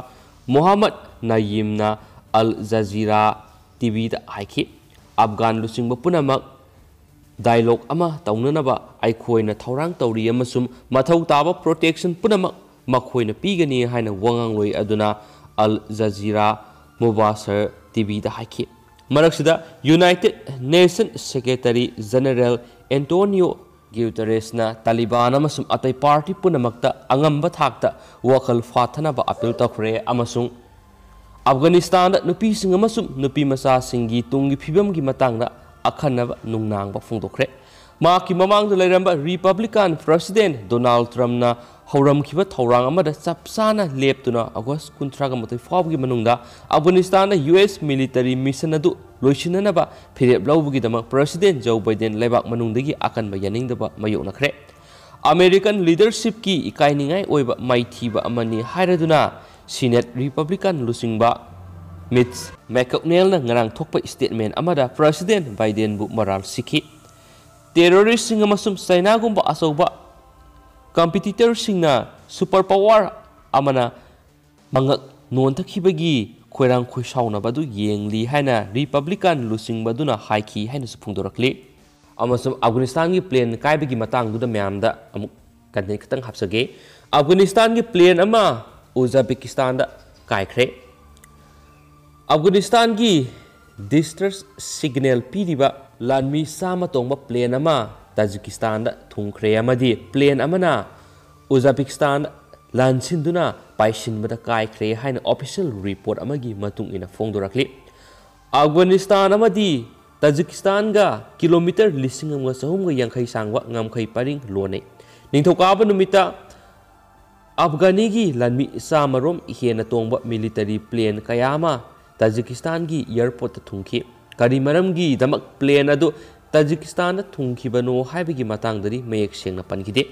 ꯃꯣꯍꯝꯃꯗ ꯅꯌꯤꯝꯅ ꯑꯜ ꯖꯖꯤꯔꯥ ꯇꯤꯚꯤꯗ ꯍꯥꯏꯈꯤ꯫ ꯑꯐꯒꯥꯟ ꯂꯨꯆꯤꯡꯕ ꯄꯨꯝꯅꯃꯛ ꯗꯥꯏꯂꯣꯒ ꯑꯃ ꯇꯧꯅꯅꯕ ꯑꯩꯈꯣꯏꯅ ꯊꯧꯔꯥꯡ ꯇꯧꯔꯤ ꯑꯃꯁꯨꯡ ꯃꯊꯧ ꯇꯥꯕ ꯄ꯭ꯔꯣꯇꯦꯛꯁꯟ ꯄꯨꯝꯅꯃꯛ ꯃꯈꯣꯏꯅ ꯄꯤꯒꯅꯤ ꯍꯥꯏꯅ ꯋꯥꯉꯥꯡꯂꯣꯏ ꯑꯗꯨꯅ ꯑꯜ ꯖꯖꯤꯔꯥ ꯃꯨꯕꯥꯁꯔ ꯇꯤꯚꯤꯗ ꯍꯥꯏꯈꯤ꯫ ꯃꯔꯛꯁꯤꯗ United nation secretary general Antonio ꯒ꯭ꯌꯨꯇꯔꯦꯁꯅ ꯇꯥꯂꯤꯕꯥꯟ ꯑꯃꯁꯨꯡ ꯑꯇꯩ ꯄꯥꯔꯇꯤ ꯄꯨꯝꯅꯃꯛꯇ ꯑꯉꯝꯕ ꯊꯥꯛꯇ ꯋꯥꯈꯜ ꯐꯥꯊꯅꯕ ꯑꯄꯤꯜ ꯇꯧꯈ꯭ꯔꯦ ꯑꯃꯁꯨꯡ ꯑꯐꯒꯥꯅꯤꯁꯇꯥꯟꯗ ꯅꯨꯄꯤꯁꯤꯡ ꯑꯃꯁꯨꯡ ꯅꯨꯄꯤꯃꯆꯥꯁꯤꯡꯒꯤ ꯇꯨꯡꯒꯤ ꯐꯤꯕꯝꯒꯤ ꯃꯇꯥꯡꯗ ꯑꯈꯟꯅꯕ ꯅꯨꯡꯅꯥꯡꯕ ꯐꯣꯡꯗꯣꯛꯈ꯭ꯔꯦ꯫ ꯃꯍꯥꯛꯀꯤ ꯃꯃꯥꯡꯗ ꯂꯩꯔꯝꯕ ꯔꯤꯄꯕ꯭ꯂꯤꯀꯥꯟ ꯄ꯭ꯔꯁꯤꯗꯦꯟꯠ ꯗꯣꯅꯥꯜꯗ ꯇ꯭ꯔꯝꯞꯅ ꯍꯧꯔꯝꯈꯤꯕ ꯊꯧꯔꯥꯡ ꯑꯃꯗ ꯆꯞ ꯆꯥꯅ ꯂꯦꯞꯇꯨꯅ ꯑꯣꯒꯁ ꯀꯨꯟꯊ꯭ꯔꯥꯒ ꯃꯥꯊꯣꯏ ꯐꯥꯎꯕꯒꯤ ꯃꯅꯨꯡꯗ ꯑꯐꯒꯥꯅꯤꯁꯇꯥꯟꯗ ꯌꯨ ꯑꯦꯁ ꯃꯤꯂꯤꯇꯔꯤ ꯃꯤꯁꯟ ꯑꯗꯨ ꯂꯣꯏꯁꯤꯟꯅꯅꯕ ꯐꯤꯔꯦꯞ ꯂꯧꯕꯒꯤꯗꯃꯛ ꯄ꯭ꯔꯁꯤꯗꯦꯟꯠ ꯖꯣ ꯕꯥꯏꯗꯦꯟ ꯂꯩꯕꯥꯛ ꯃꯅꯨꯡꯗꯒꯤ ꯑꯀꯟꯕ ꯌꯥꯅꯤꯡꯗꯕ ꯃꯥꯌꯣꯛꯅꯈ꯭ꯔꯦ꯫ ꯑꯃꯦꯔꯤꯀꯟ ꯂꯤꯗꯔꯁꯤꯞꯀꯤ ꯏꯀꯥꯏꯅꯤꯡꯉꯥꯏ ꯑꯣꯏꯕ ꯃꯥꯏꯊꯤꯕ ꯑꯃꯅꯤ ꯍꯥꯏꯔꯗꯨꯅ ꯁꯤꯅꯦꯠ ꯔꯤꯄꯕ꯭ꯂꯤꯀꯥꯟ ꯂꯨꯆꯤꯡꯕ ꯃꯤꯠꯆ ꯃꯦꯀꯣꯛꯅꯦꯜꯅ ꯉꯔꯥꯡ ꯊꯣꯛꯄ ꯁ꯭ꯇꯦꯠꯃꯦꯟ ꯑꯃꯗ ꯄ꯭ꯔꯁꯤꯗꯦꯟꯠ ꯕꯥꯏꯗꯦꯟꯕꯨ ꯃꯔꯥꯜ ꯁꯤꯈꯤ꯫ ꯇꯦꯔꯣꯔꯤꯁ꯭ꯠꯁꯤꯡ ꯑꯃꯁꯨꯡ ꯆꯥꯏꯅꯥꯒꯨꯝꯕ ꯑꯆꯧꯕ ꯀꯝꯄꯤꯇꯤꯇꯔꯁꯤꯡꯅ ꯁꯨꯄꯔ ꯄꯥꯋꯔ ꯑꯃꯅ ꯃꯉꯛ ꯅꯣꯟꯊꯈꯤꯕꯒꯤ ꯈꯣꯏꯔꯥꯡ ꯈꯣꯏꯁꯥꯎꯅꯕ ꯑꯗꯨ ꯌꯦꯡꯂꯤ ꯍꯥꯏꯅ ꯔꯤꯄꯕ꯭ꯂꯤꯀꯥꯟ ꯂꯨꯆꯤꯡꯕ ꯑꯗꯨꯅ ꯍꯥꯏꯈꯤ ꯍꯥꯏꯅꯁꯨ ꯐꯣꯡꯗꯣꯔꯛꯂꯤ꯫ ꯑꯃꯁꯨꯡ ꯑꯐꯒꯥꯅꯤꯁꯇꯥꯟꯒꯤ ꯄ꯭ꯂꯦꯟ ꯀꯥꯏꯕꯒꯤ ꯃꯇꯥꯡꯗꯨꯗ ꯃꯌꯥꯝꯗ ꯑꯃꯨꯛ ꯀꯟꯇꯦꯟ ꯈꯤꯇꯪ ꯍꯥꯞꯆꯒꯦ꯫ ꯑꯐꯒꯥꯅꯤꯁꯇꯥꯟꯒꯤ ꯄ꯭ꯂꯦꯟ ꯑꯃ ꯎꯖꯕꯦꯀꯤꯁꯇꯥꯟꯗ ꯀꯥꯏꯈ꯭ꯔꯦ꯫ ꯑꯐꯒꯥꯅꯤꯁꯇꯥꯟꯒꯤ distress signal ꯄꯤꯔꯤꯕ ꯂꯥꯟꯃꯤ ꯆꯥꯝꯃ ꯇꯣꯡꯕ plane ꯑꯃ ꯇꯥꯖꯤꯀꯤꯁꯇꯥꯟꯗ ꯊꯨꯡꯈ꯭ꯔꯦ ꯑꯃꯗꯤ plane ꯑꯃꯅ ꯎꯖꯕꯦꯀꯤꯁꯇꯥꯟꯗ ꯂꯥꯟꯁꯤꯟꯗꯨꯅ ꯄꯥꯏꯁꯤꯟꯕꯗ ꯀꯥꯏꯈ꯭ꯔꯦ ꯍꯥꯏꯅ official report ꯑꯃꯒꯤ ꯃꯇꯨꯡ ꯏꯟꯅ ꯐꯣꯡꯗꯣꯔꯛꯂꯤ꯫ ꯑꯐꯒꯥꯅꯤꯁꯇꯥꯟ ꯑꯃꯗꯤ ꯇꯥꯖꯤꯀꯤꯁꯇꯥꯟꯒ kilometre ꯂꯤꯁꯤꯡ ꯑꯃꯒ ꯆꯍꯨꯝꯒ ꯌꯥꯡꯈꯩ ꯁꯥꯡꯕ ꯉꯝꯈꯩ ꯄꯔꯤꯡ ꯂꯣꯟꯅꯩ꯫ ꯅꯤꯡꯊꯧꯀꯥꯕ ꯅꯨꯃꯤꯠꯇ ꯑꯐꯒꯥꯅꯤꯒꯤ ꯂꯥꯟꯃꯤ ꯆꯥꯝꯃꯔꯣꯝ ꯍꯦꯟꯅ ꯇꯣꯡꯕ military plane ꯀꯌꯥ ꯑꯃ ꯇꯥꯖꯤꯀꯤꯁꯇꯥꯟꯒꯤ airportꯇ ꯊꯨꯡꯈꯤ꯫ ꯀꯔꯤ ꯃꯔꯝꯒꯤꯗꯃꯛ plane ꯑꯗꯨ ꯇꯥꯖꯤꯀꯤꯁꯇꯥꯟꯗ ꯊꯨꯡꯈꯤꯕꯅꯣ ꯍꯥꯏꯕꯒꯤ ꯃꯇꯥꯡꯗꯗꯤ ꯃꯌꯦꯛ ꯁꯦꯡꯅ ꯄꯟꯈꯤꯗꯦ꯫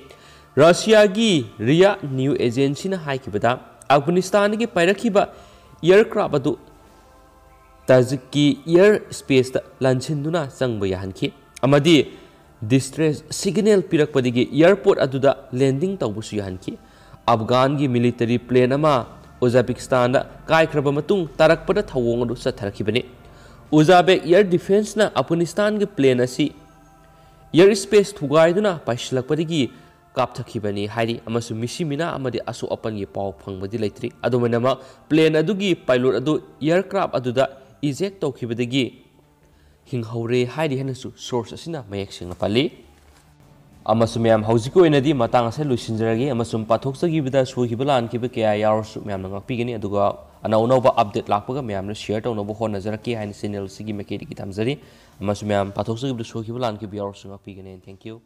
ꯔꯁꯤꯌꯥꯒꯤ ꯔꯤꯌꯥ news agencyꯅ ꯍꯥꯏꯈꯤꯕꯗ, ꯑꯐꯒꯥꯅꯤꯁꯇꯥꯟꯗꯒꯤ ꯄꯥꯏꯔꯛꯈꯤꯕ aircraft ꯑꯗꯨ ꯇꯥꯖꯤꯛꯀꯤ air spaceꯇ ꯂꯥꯟꯁꯤꯟꯗꯨꯅ ꯆꯪꯕ ꯌꯥꯍꯟꯈꯤ ꯑꯃꯗꯤ distress signal ꯄꯤꯔꯛꯄꯗꯒꯤ airport ꯑꯗꯨꯗ landing ꯇꯧꯕꯁꯨ ꯌꯥꯍꯟꯈꯤ꯫ ꯑꯐꯒꯥꯟꯒꯤ military plane ꯑꯃ ꯎꯖꯕꯦꯀꯤꯁꯇꯥꯟꯗ ꯀꯥꯏꯈ꯭ꯔꯕ ꯃꯇꯨꯡ ꯇꯥꯔꯛꯄꯗ ꯊꯧꯑꯣꯡ ꯑꯗꯨ ꯆꯠꯊꯔꯛꯈꯤꯕꯅꯤ꯫ ꯎꯖꯕꯦꯛ air defenceꯅ ꯑꯐꯒꯥꯅꯤꯁꯇꯥꯟꯒꯤ plane ꯑꯁꯤ air space ꯊꯨꯒꯥꯏꯗꯨꯅ ꯄꯥꯏꯁꯤꯜꯂꯛꯄꯗꯒꯤ ꯀꯥꯞꯊꯈꯤꯕꯅꯤ ꯍꯥꯏꯔꯤ ꯑꯃꯁꯨꯡ ꯃꯤꯁꯤ ꯃꯤꯅꯥ ꯑꯃꯗꯤ ꯑꯁꯣꯛ ꯑꯄꯟꯒꯤ ꯄꯥꯎ ꯐꯪꯕꯗꯤ ꯂꯩꯇ꯭ꯔꯤ꯫ ꯑꯗꯨꯝ ꯑꯣꯏꯅꯃꯛ, plane ꯑꯗꯨꯒꯤ pilot ꯑꯗꯨ aircraft ꯑꯗꯨꯗ eject ꯇꯧꯈꯤꯕꯗꯒꯤ ꯍꯤꯡꯍꯧꯔꯦ ꯍꯥꯏꯔꯤ ꯍꯥꯏꯅꯁꯨ source ꯑꯁꯤꯅ ꯃꯌꯦꯛ ꯁꯦꯡꯅ ꯄꯜꯂꯤ꯫ ꯑꯃꯁꯨꯡ ꯃꯌꯥꯝ, ꯍꯧꯖꯤꯛꯀꯤ ꯑꯣꯏꯅꯗꯤ ꯃꯇꯥꯡ ꯑꯁꯤꯗ ꯂꯣꯏꯁꯤꯟꯖꯔꯒꯦ, ꯑꯃꯁꯨꯡ ꯄꯥꯊꯣꯛꯆꯈꯤꯕꯗ ꯁꯣꯏꯈꯤꯕ ꯂꯥꯟꯈꯤꯕ ꯀꯌꯥ ꯌꯥꯎꯔꯁꯨ ꯃꯌꯥꯝꯅ ꯉꯥꯛꯄꯤꯒꯅꯤ, ꯑꯗꯨꯒ ꯑꯅꯧ ꯑꯅꯧꯕ update ꯂꯥꯛꯄꯒ ꯃꯌꯥꯝꯅ share ꯇꯧꯅꯕ ꯍꯣꯠꯅꯖꯔꯛꯀꯦ ꯍꯥꯏꯅ channel ꯑꯁꯤꯒꯤ ꯃꯥꯏꯀꯩꯗꯒꯤ ꯊꯝꯖꯔꯤ꯫ ꯑꯃꯁꯨꯡ ꯃꯌꯥꯝ, ꯄꯥꯊꯣꯛꯆꯈꯤꯕꯗ ꯁꯣꯏꯈꯤꯕ ꯂꯥꯟꯈꯤꯕ ꯌꯥꯎꯔꯁꯨ ꯉꯥꯛꯄꯤꯒꯅꯤ꯫ Thank you꯫